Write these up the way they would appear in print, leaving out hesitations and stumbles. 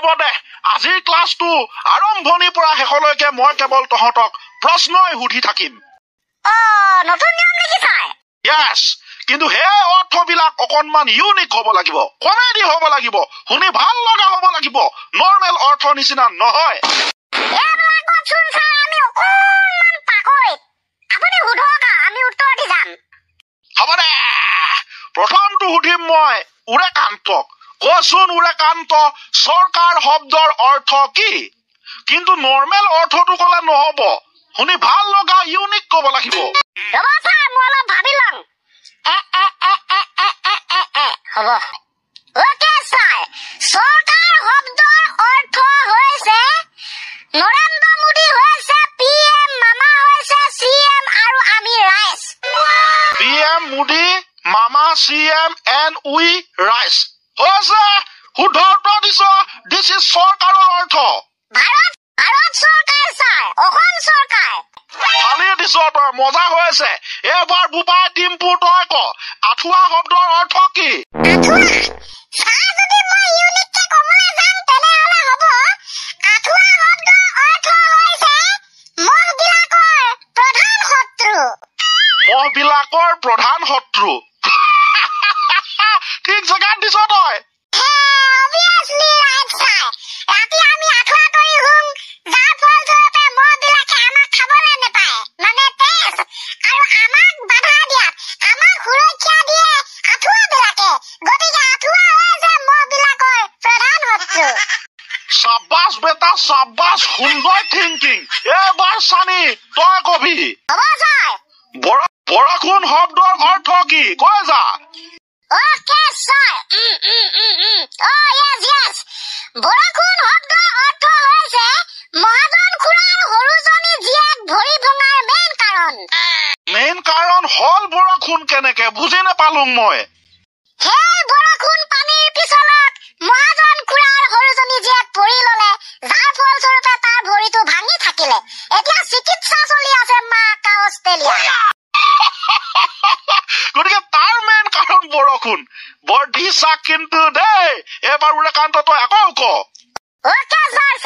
হ'ব দে, আজিৰ ক্লাছটো আৰম্ভণিৰ পৰা শেষলৈকে মই কেৱল তহঁতক প্ৰশ্নই সুধি থাকিম। য়েছ, কিন্তু সেই অৰ্থবিলাক অকণমান ইউনিক হ'ব লাগিব, কমেডি হ'ব লাগিব, শুনি ভাল লগা হ'ব লাগিব, নৰ্মেল অৰ্থ নিচিনা নহয়। হ'ব দে, প্ৰথমটো সুধিম মই উৰেকান্তক। কচোন উৰেকান্ত, চৰকাৰ শব্দৰ অৰ্থ কি? কিন্তু নৰ্মেল অৰ্থটো ক'লে নহ'ব, শুনি ভাল লগা ইউনিক ক'ব লাগিব। PM Modi, মামা CM and we ৰাইজ। হৈছে, শুদ্ধ উত্তৰ দিছ। This is চৰকাৰৰ অৰ্থ। ফালি দিছ তই, মজা হৈছে। এইবাৰ বোপাই টিম্পু তই ক, আঁঠুৱা শব্দৰ অৰ্থ কি? মহবিলাকৰ প্ৰধান শত্ৰু। ঠিক জেগাত দিছ তই। চাবাছ বেটা চাবাছ, সুন্দৰ থিংকিং। এইবাৰ চানি তই কবি, বৰষুণ শব্দৰ অৰ্থ কি? কৈ যা। বৰষুণ শব্দৰ অৰ্থ হৈছে মহাজন খুৰাৰ সৰুজনী জীয়েক ভৰি ভঙাৰ মেইন কাৰণ। মেইন কাৰণ হ'ল বৰষুণ কেনেকে বুজি নাপালো মই। সেই বৰষুণ পানীৰ পিছলত মহাজন খুৰাৰ সৰুজনী জীয়েক পৰি ললে, যাৰ ফলস্বৰূপে তাৰ ভৰিটো ভাঙি থাকিলে। এতিয়া চিকিৎসা চলি আছে মা অষ্ট্ৰেলিয়া। গতিকে তাৰ মেইন কাৰণ বৰষুণ। বৰ দিছা কিন্তু দেই। এইবাৰ উৰেকান্ত তই আকৌ ক।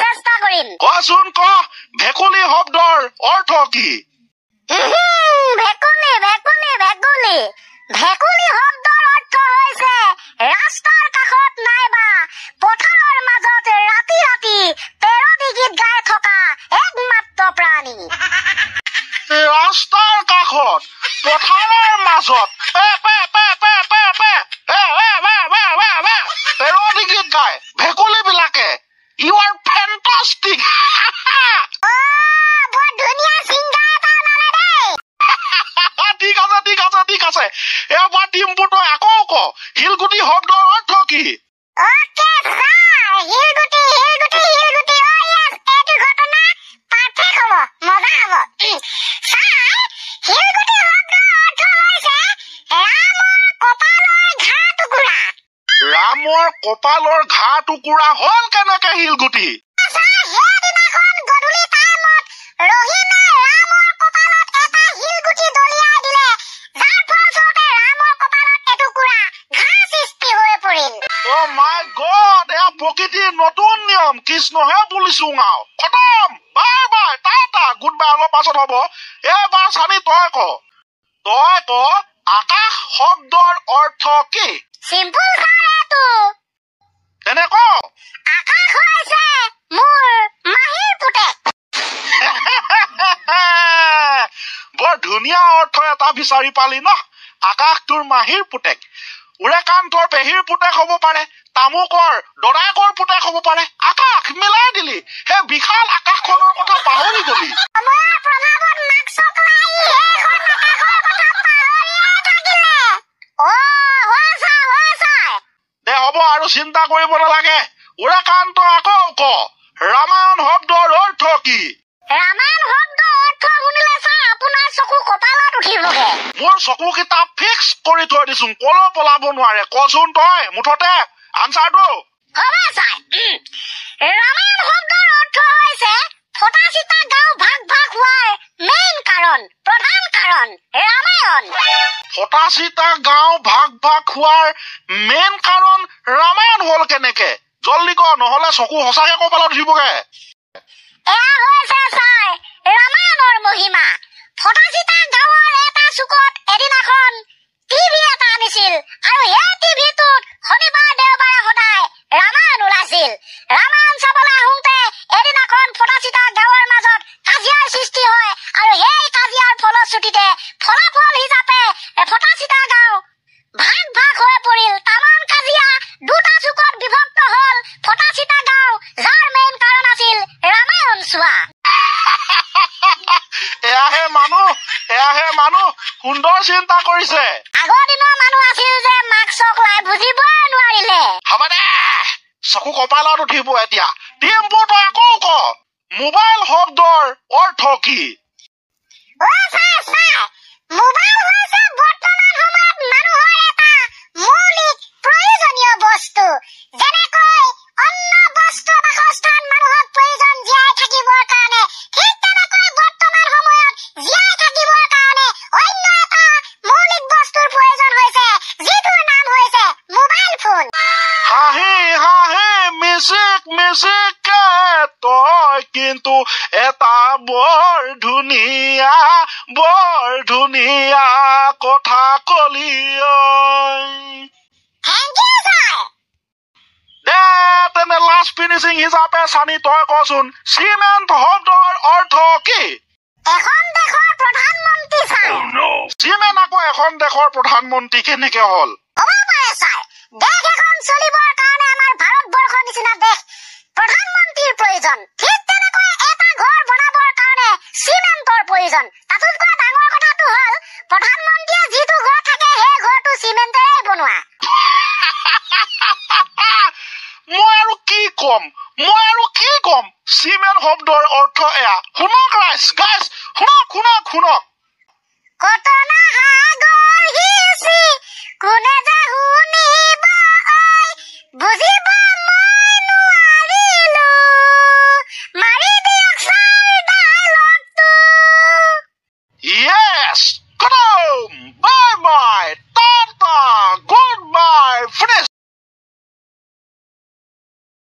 চেষ্টা কৰিম। কচোন ক, ভেকুলী শব্দৰ অৰ্থ কি? ভেকুলী ভেকুলী ভেকুলী ভেকুলী শব্দৰ অৰ্থ হৈছে ৰাস্তাৰ কাষত নাইবা পথাৰৰ মাজত ৰাতি ৰাতি পেৰডি গীত গাই থকা একমাত্ৰ প্ৰাণী। ৰাস্তাৰ কাষত পথাৰৰ মাজত পেৰডি গীত গায় ভেকুলী বিলাকে। You are fantastic. ঠিক আছে ঠিক আছে ঠিক আছে। এবাৰ টিম্পু তই আকৌ ক, শিলগুটি শব্দৰ অৰ্থ কি? ৰামৰ কপালৰ ঘা টুকুৰা হ'ল কেনেকে শিলগুটি? প্ৰকৃতিৰ নতুন নিয়ম, কৃষ্ণহে বুলিছো আও। খতম, bye bye, tata, good bye. অলপ পাছত হ'ব। এইবাৰ চানি তই ক, তই ক, আকাশ শব্দৰ অৰ্থ কি? চিম্পল ছাৰ, এইটো। তেনে ক। আকাশ হৈছে মোৰ মাহীৰ পুতেক। বৰ ধুনীয়া অৰ্থ এটা বিচাৰি পালি ন। আকাশ তোৰ মাহীৰ পুতেক, উৰেকান্তৰ পেহীৰ পুতেক হ'ব পাৰে, তামুকৰ দদায়েকৰ পুতেক হ'ব পাৰে। আকাশ মিলাই দিলি, সেই বিশাল আকাশখনৰ কথা পাহৰি গলি। দে হ'ব, আৰু চিন্তা কৰিব নালাগে। উৰেকান্ত আকৌ ক, ৰামায়ণ শব্দৰ অৰ্থ কি? ৰামায়ণ শব্দৰ অৰ্থ শুনিলে ছাৰ আপোনাৰ চকু কপালত উঠিবগে। মোৰ চকু কেইটা ফিক্স কৰি থৈ দিছো, কলো পলাব নোৱাৰে। কচোন তই মুঠতে আনচাৰটো। হ'ব ছাৰ, ৰামায়ণ শব্দৰ অৰ্থ হৈছে ফটা চিটা গাঁও ভাগ ভাগ হোৱাৰ মেইন কাৰণ, প্ৰধান কাৰণ ৰামায়ণ। ফটা চিটা গাঁও ভাগ ভাগ হোৱাৰ মেইন কাৰণ ৰামায়ণ হ'ল কেনেকে? জলদি ক, নহ'লে চকু সঁচাকে কপালত উঠিবগে। এয়া হৈছে ছাৰ ৰামায়ণৰ মহিমা। ফটাচিতা গাঁৱৰ এটা চুকত এদিনাখন টিভি এটা আনিছিল আৰু সেই টিভিটোত শনিবাৰ দেওবাৰে সদায় ৰামায়ণ ওলাইছিল। ৰামায়ণ চাবলৈ আহোঁতে এদিনাখন ফটাচিতা গাঁৱৰ মাজত কাজিয়াৰ সৃষ্টি হয় আৰু সেই কাজিয়াৰ ফলশ্ৰুতিতে ফলাফল হিচাপে ফটাচিতা গাঁও ভাগ ভাগ হৈ পৰিল। তামাম কাজিয়া, দুটা চুকত বিভক্ত হল ফটাচিতা গাঁও, যাৰ মেইন কাৰণ আছিল ৰামায়ণ চোৱা। এয়াহে মানুহ, এয়াহে মানুহ, সুন্দৰ চিন্তা কৰিছে। আগৰ দিনৰ মানুহ আছিল যে মাস্ক লাই বুজিবই নোৱাৰিলে। হ'ব দে, চকু কপালত উঠিব এতিয়া। টিম্পু, তই আকৌ ক, মোবাইল শব্দৰ অৰ্থ কি? অ ছাৰ, ছাৰ, মোবাইল হৈছে বৰ্তমান সময়ত মানুহৰ এটা মৌলিক প্ৰয়োজনীয় বস্তু। যেনেকৈ অন্ন, বস্ত্ৰ, বাসস্থান মানুহক প্ৰয়োজন জীয়াই থাকিবৰ কাৰণে, ঠিক তেনেকৈ বৰ্তমান সময়ত জীয়াই থাকিবৰ কাৰণে অন্য এটা মৌলিক বস্তুৰ প্ৰয়োজন হৈছে, যিটোৰ নাম হৈছে মোবাইল ফোন। হাঁহি হাঁহি মিচিক মিচিককে তই কিন্তু এটা বৰ ধুনীয়া বৰ ধুনীয়া কথা কলি ঐ। Thank you sir. দে তেনে লাষ্ট ফিনিচিং হিচাপে চানি তই কচোন, চিমেণ্ট শব্দৰ অৰ্থ কি? এখন দেশৰ প্ৰধানমন্ত্ৰী ছাৰ। চিমেণ্ট আকৌ এখন দেশৰ প্ৰধানমন্ত্ৰী কেনেকে হ'ল? হ'ব পাৰে ছাৰ, দেশ এখন চলিবৰ কাৰণে আমাৰ ভাৰতবৰ্ষৰ নিচিনা দেশ প্ৰধানমন্ত্ৰীৰ প্ৰয়োজন, ঠিক তেনেকৈ এটা ঘৰ বনাবৰ কাৰণে চিমেণ্টৰ প্ৰয়োজন। তাতোতকৈ ডাঙৰ কথাটো হ'ল প্ৰধানমন্ত্ৰীয়ে যিটো ঘৰ থাকে সেই ঘৰটো চিমেণ্টেৰে বনোৱা। মই আৰু কি কম, মই আৰু কি কম, চিমেণ্ট শব্দৰ অৰ্থ এয়া। শুনক ৰাইজ, গাইজ, শুনক শুনক শুনক।